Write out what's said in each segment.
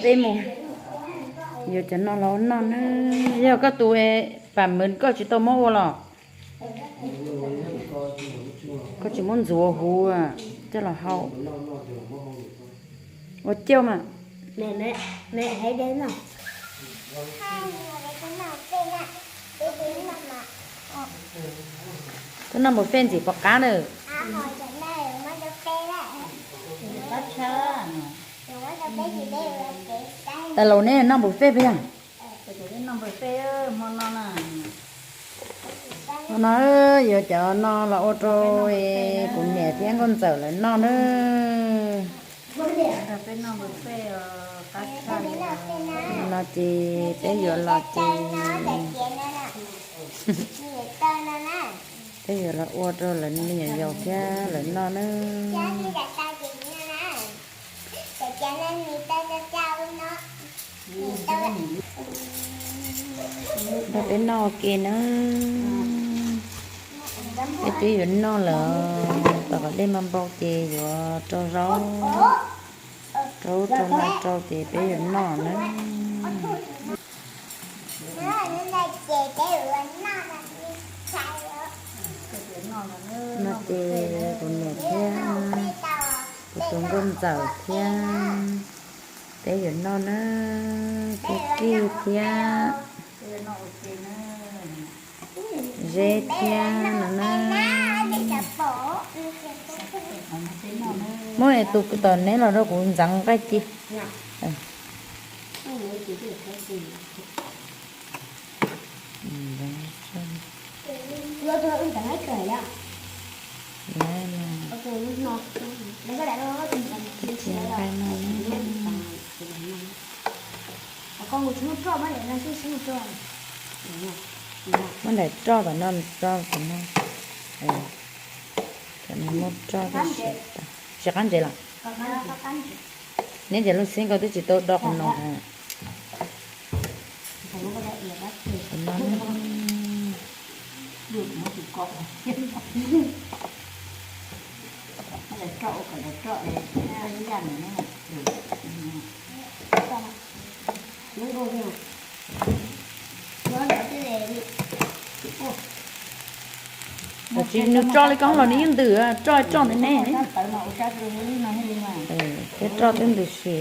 Peb mus yuav cov no los ua noj na. Yog koj tus pam mws koj tsis tau muab ua los? Koj tsis muab ntxuav huv coj los hau. Ua cauj mas. Koj noj npua fej ntxim pom qab na. Tas laus neb noj npua fej puas yog? Hmo no yuav cov no los ua rau kuv niam thiab nkauj ntxawm lawv noj na. No ces peb yuav los ces peb yuav los ua rau lawv me nyuam yaus thiab lawv noj na. Nrog peb noj ua ke na. Peb twb yuav noj lawm, tom qhov dej npau npau ces yuav rau zaub, rau ub rau no rau ces peb yuav noj na. No ces kuv niam thiab kuv tus nkauj ntxawm thiab peb yuav noj na, thiab kij thiab zeb thiab no na. Muab tus tom neb los rau kuv ntxeev nqaij ci. Muab nqaij roj tom no, roj tom no, muab roj, siav qab ntsev los? Neb ntawm lub xib nkauj twb tsis tau do qhov no. Tsis nws tso li koob los nws yeej ntws, tso tso ntawm ne. Thiab roj twb ntws si.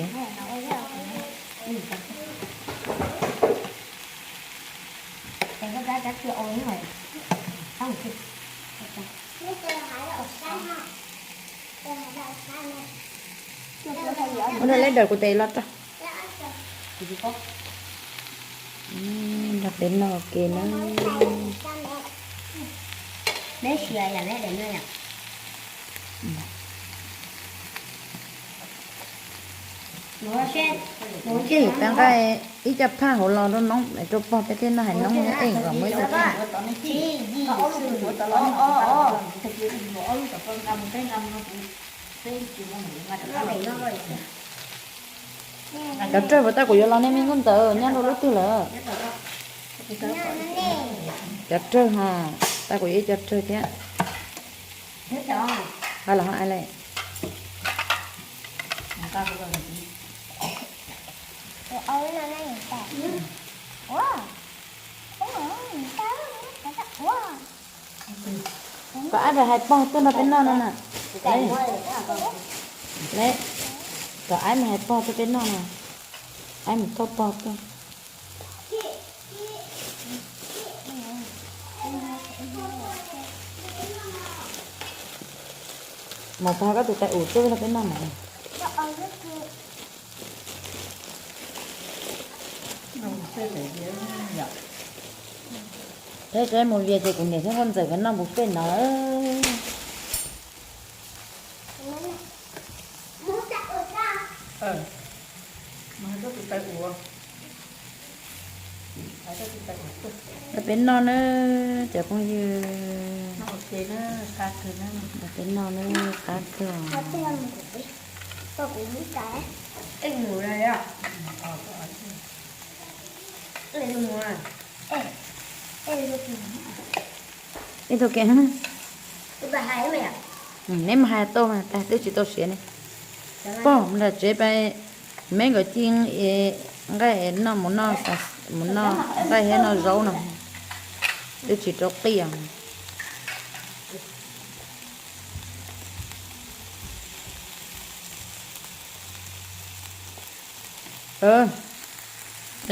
Ua rau leb daws kuv tes los rau. Nrog peb noj ua ke na. Kij, peb nqa ib co phaj hauv los rau noob, rau pog peb thiaj noj hais noob nyob es kom muaj ib co phaj. Cov rawg puas tau kuv yuav los nej me nkauj ntxawm nyob rau lub twg lawm? Cov rawg ho, tau kuv yuav ib co rawg thiab. Hais los hais li. Kom ab hais pog tuaj nrog peb noj no na. Kom ab mus hais pog tuaj peb noj no. Ab mus thauj pog tuaj. Mus pog koj tus tais ub tuaj nrog peb noj mas. Peb mus vias ces kuv niam thiab nkauj ntxawm nkawd noj npua fej no. Peb noj na cov phooj ywg. Peb noj na, qab kawg. Ib tug ke, neb mus hais tau mas tas twb tsis tau siav ne. Pog mus nram tsev pais Me nkawd ci nqaij noj mus noj, mus noj nqaij thiab noj zaub no, twb tsis rau qij.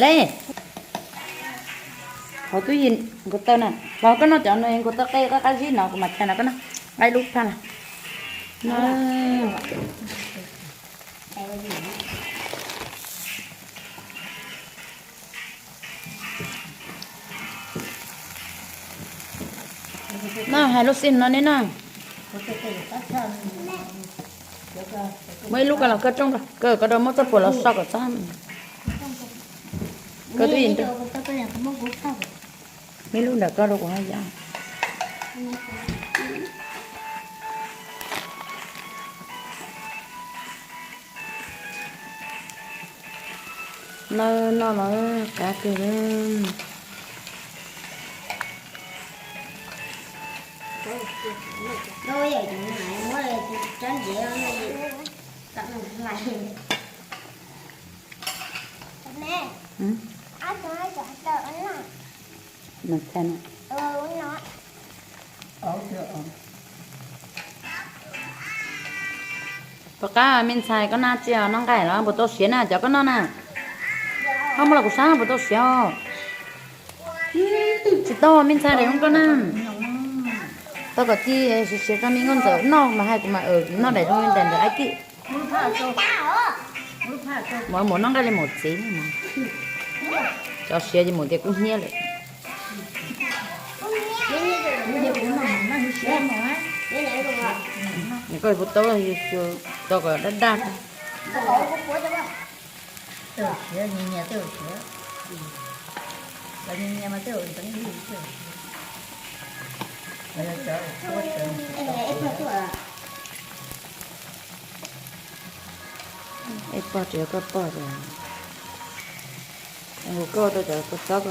Le, hauv twb yim nkaus taw na, los koj noj cov nkaus taw qe qab qab zib no kuv mam tha no koj noj, nqaij lub phaj na. Noj hais lub xim no ne noj. Muab ib lub ko los koj rooj ko, koj rau muab txoj puas los so kom txhob, koj twb yim nrog. Muab ib lub ntawm koj rau kuv haj yam. Nawb, noj los qab kawg li. Pom qab me ntxhais koj noj tsi os, noj nqaij los puas tau siav na cov koj noj na? Ho muab los kuv saib puas tau siav os. Tsis tau me ntxhais daim zoo koj na. Tau kom ci siav siav rau me nkauj ntxawm noj mas hais kuv mas noj daim zoo li ntawm ntawm ab kij. Mus mus noj nqaij li mus txiv. Cov siav ces mus tias kub hnyiab lawm. Nws koj puas tau, tau kom daj daj. Ib pog tsis yog koj pog ces, hu koj rau cov kua txob ko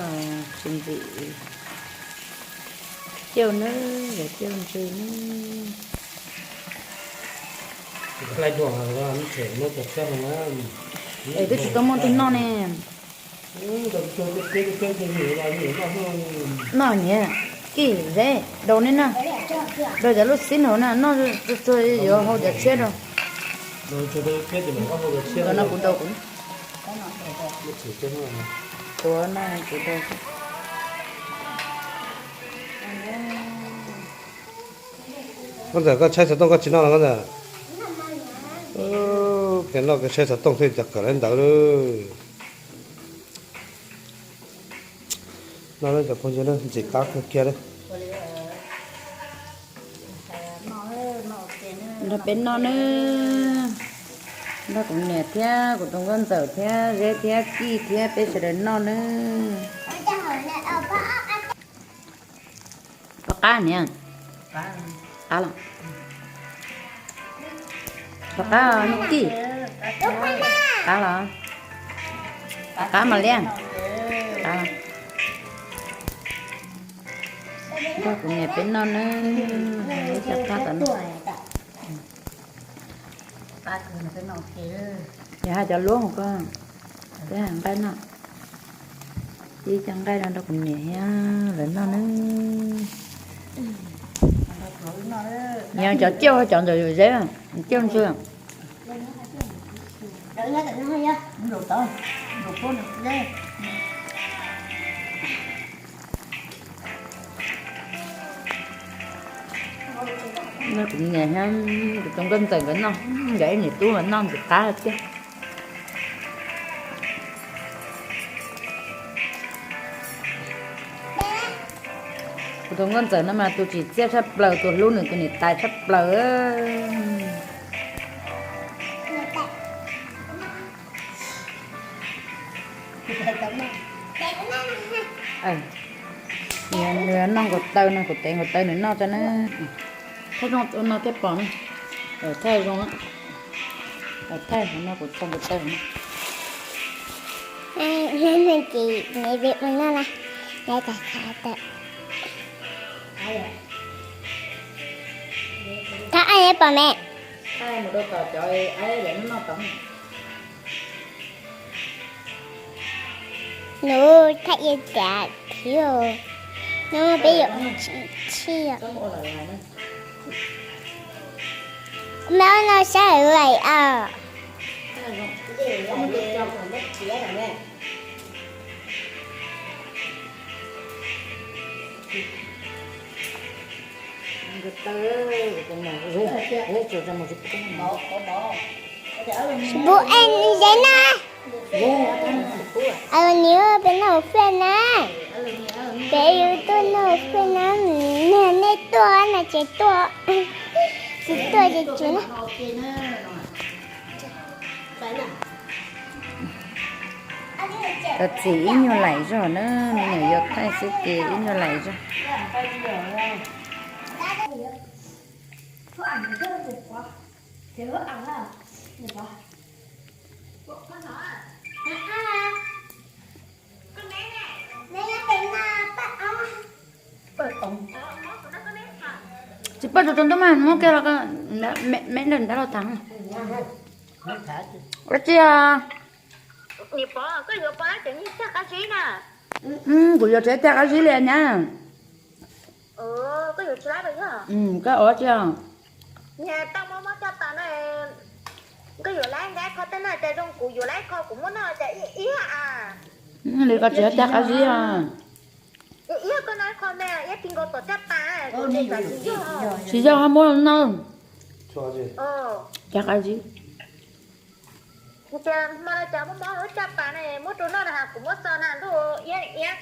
tsis ntxim. Cauj nawb, yog cauj ntswg nawb. Es twb tsis tau muaj twg noj ne. Noj nyiam, kij zeb, dau neb na. Dau cov lub xib hauv na, noj tsuag tsuag yuav hau cov tshiab rau. Noj kuv dau kuv. Tuav no kuv dau. Koj ntxawm, koj tshaib xov tooj koj tsis noj los koj ntxawm? Ub, kev noj kev tshaib xov tooj thiaj cov kawm lawv ntawd lawm. Noj lawm cov phooj ywg, ntxim qab kawg kiag li. Nrog peb noj nawb. Nrog kuv niam thiab kuv tus nkauj ntxawm thiab zeb thiab kij thiab peb sawv daws noj nawb. Pom qab niam. Qab los? Pom qab niam kij. Qab los? Pom qab mas liab. Qab los? Nrog kuv niam peb noj nawb. Ib co qab tom no. Yog hais cov luab mus koj, peb hais nqaij noj. Ib co nqaij no rau kuv niam thiab lawv noj nawb. Nyiam cov cauj cov ntawm zeb, cauj ntswg. Noj kuv niam thiab kuv tus nkauj ntxawm nkawd noj, nkawd ib niam tub nkawd noj ntxim qab tiag. Kuv tus nkauj ntxawm no mas tus tsim txiaj tshaj plaws, tus hlub nws tus niam tais tshaj plaws. Nws noj nkaus taw no, kuv tev nkaus taw nws noj tso na. Thawj zoo ua no thiaj pom na. Thawj zoo, thawj no kuv tso nkaus taw no. Ces neb mus noj na, neb tas khav tawm. Thab aib pom me. Aib mus rau tom cov aib lawv noj tom. Nws thaij ia cas thiab. No peb yuav tshij. Mab no saib lawm os. Pub es ze na. Niam peb noj faj na. Peb yuav tuaj noj faj na. Nej tuaj no ces tuaj, tsis tuaj ces tsis na. Tab txim ib nyuag laim zog na, me nyuam yuav thaij xwb ces ib nyuag laim zog. Tsis poj tsuas rau ntuj mas muab kiag los, me ntawm nrab los thav. Ua tsi os? Kuv yuav tsev tag qab zib li nyab. Koj ua tsi os? Koj yuav lab nqa kho tej no cas zoo kuv yuav lab kho kuv muab noj cas iab iab a. Li koj tsev tag qab zib os. Iab koj noj kho me iab ti nkaus tom caj pas. Tsis yog, ho muab noj. Tag qab zib. Hmo no cas muab mob lub caj pas ne, muab rau noj na, kuv muab txo na ntuj iab iab.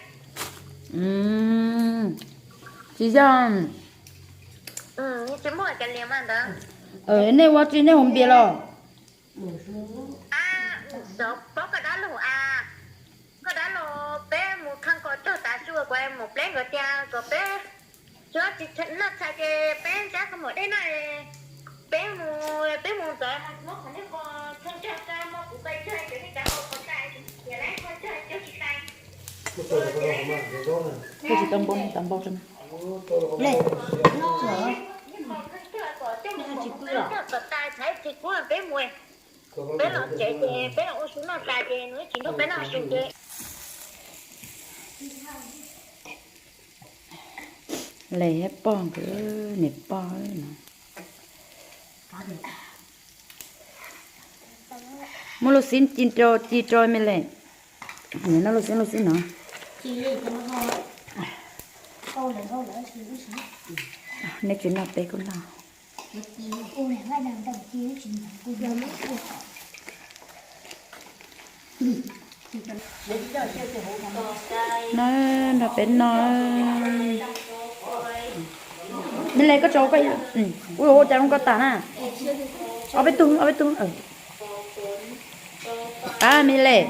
Tsis yog. Tsis muaj cov lias mas ntawd. Nej ua tsi nej hu npias los? Paub koj dab laug a, koj dab laug peb mus khaj kos cog tav su kuv mus pleb nkawd tias kom peb tsis noj tshais ces peb nrab koj mus dej na, peb mus, peb mus ntxov muab qhov nej qos tshee cog tsa mo kuv pais cog cov nej cov qos tsa, tias lawv qos cog cog tsis tas. Koj tsis tau npau, tau npau rau. Peb los tsev ces peb los ua su noj tas ces nws tsis nrog peb noj su ces. Lis thiab pog nkawd, niam pog no. Muab lub xib ci rau, ci rau me lis. Nws noj lub xib, lub xib no. Neb tsis noj peb kuj noj. No, nrog peb noj. Me lis koj tso, kuv ua cas zoo koj tas na. Ob peb tug, ob peb tug. Qab me lis,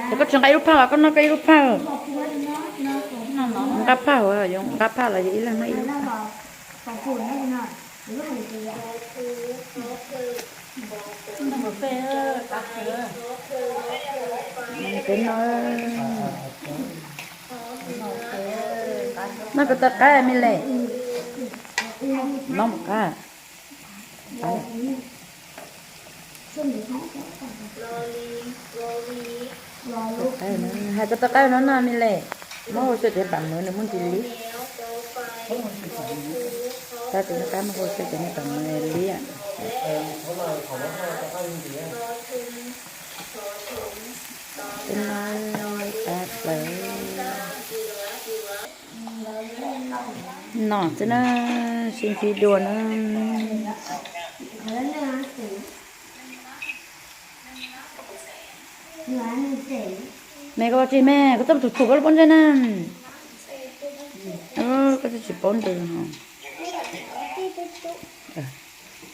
ces koj tsis nqa ib lub phaj los koj noj koj ib lub phaj. Nqa phaj, nqa phaj los yog ib leeg noj ib lub phaj. Peb no, noj koj tau qab me lis. Noj mus qab. Hais koj tau qab no no me lis. Muab hau xyaw cov pam mawv nws muaj ntsis liab. Tab sis qab muab hau xyaw cov niag pam mawv liab. Peb no qab plaws. No xwb na, sib ntsib dua na. Me koj ua tsi me, koj txoj txhum txhum koj lub pob ntseg na. Koj tsis paub ntws ho.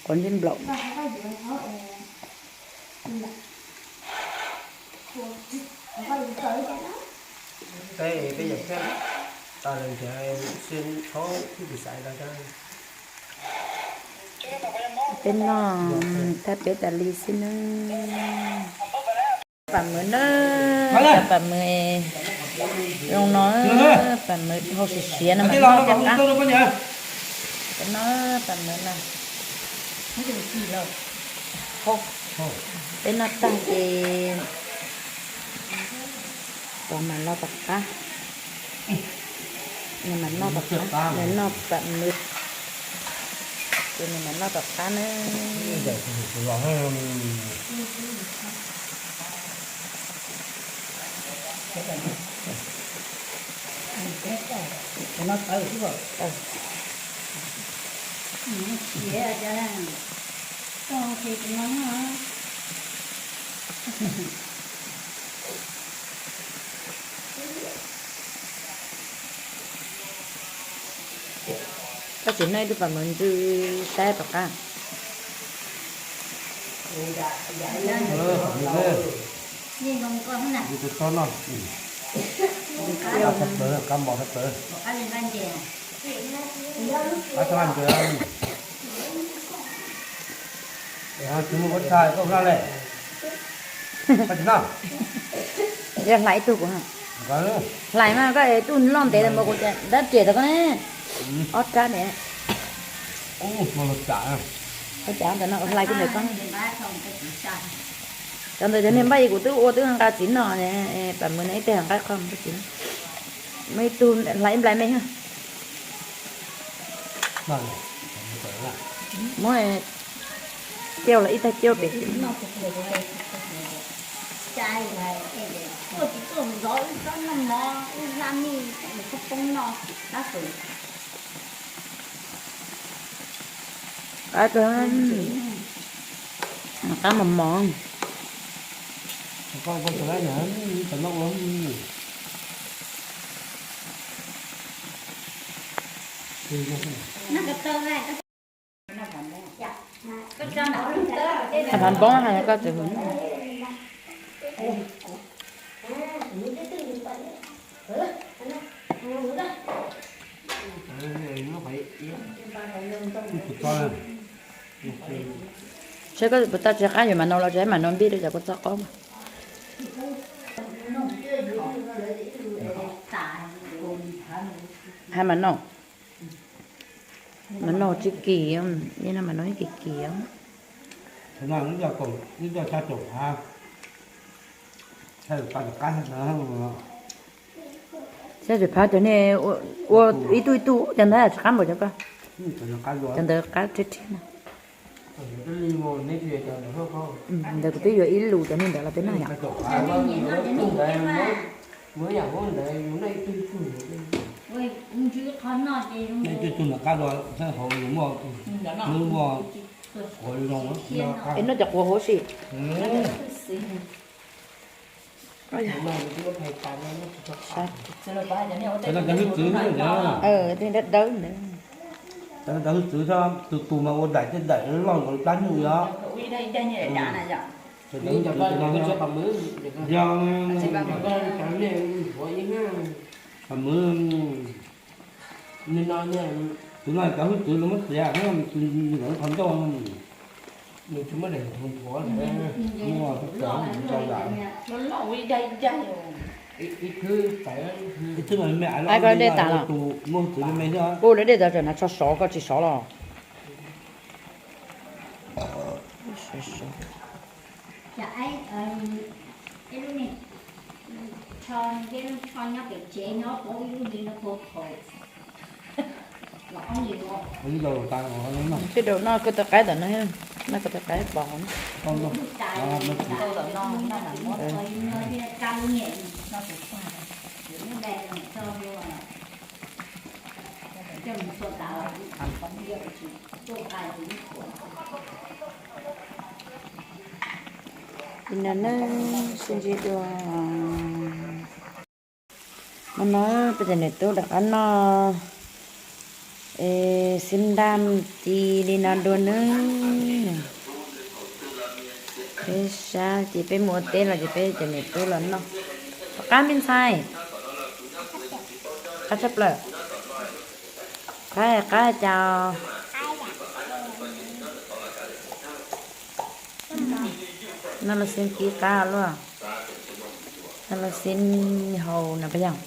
Qhov ntsej nplaum. Peb no, thaj peb tas li xwb na. Pam mawv na, pam mawv zoo no, pam mawv hau siav siav no mas noj thiaj qab. Peb no, pam mawv no. Peb noj tag ces Pom mas noj tom qab, nws mas noj tom qab, nws noj pam mws, ces nws mas noj tom qab na. Koj tsis noj ib tug pam mws ntxwj saib tom qab. Tus txhob noj, qab mos qab plawv. Qab txhob noj ntawd. Tsis muaj ua tshaj koj noj le. Koj tsis noj. Yog hlais ib tug kuv, hlais mas koj ib tug loj ntev mus kuv dab riam rau koj ne. Ob rab ne. Ua cas ntawm no hlais kuv ntawm koj. Cov ntawd cov niag npaj kuv twb ua twb nqa txiv noj, pam mws no ib teg nqa qhov txiv. Muaj ib tug hlais ib nplai me. Muab cauj los ib tag cauj pem. Qab, qab mos mos. Phav npoob hais koj tseem. Saib koj puas tau tsis qab yuav mas no los tsis mas no npij rau cov kua txob qaub. Hais mas no. Mas no tsis kim, yeej no mas no ib kim kim. Saib tsis phab cov niag ua ib tug ib tug cov ntawd tsis qab npaum cov koj. Cov ntawd qab rhiab rhiab na. Ntawd kuv twb yuav ib lus cov niag ntawd los peb noj yom. Es noj cov quav huv si. Cov hwj txwv ntawd, cov hwj txwv tus tus mas ua daim tej daim loj nkaus plab nyuj yom. Yog, pam mws, tus no cov hwj txwv los muab txiav, tus no qhov ncauj. Ib tug me me, tus muaj hwj txwv me me xwb. Ua lawv dej tag tsam no tso sov, koj tsis sov los. Tej zaum noj koj tau qaib ntawm no, noj koj tau qaib pos. Li no na, sib ntsib dua. Hmo no peb cov niam tub rov qab noj xib nraj ci li no dua nawb. Peb sab ces peb mus ua teb los ces peb cov niam tub los noj. Rov qab me ntxhais. Qab tshaj plaws. Qab qab cas. No los xib kib qab luaj. No los xib haus no peb yog.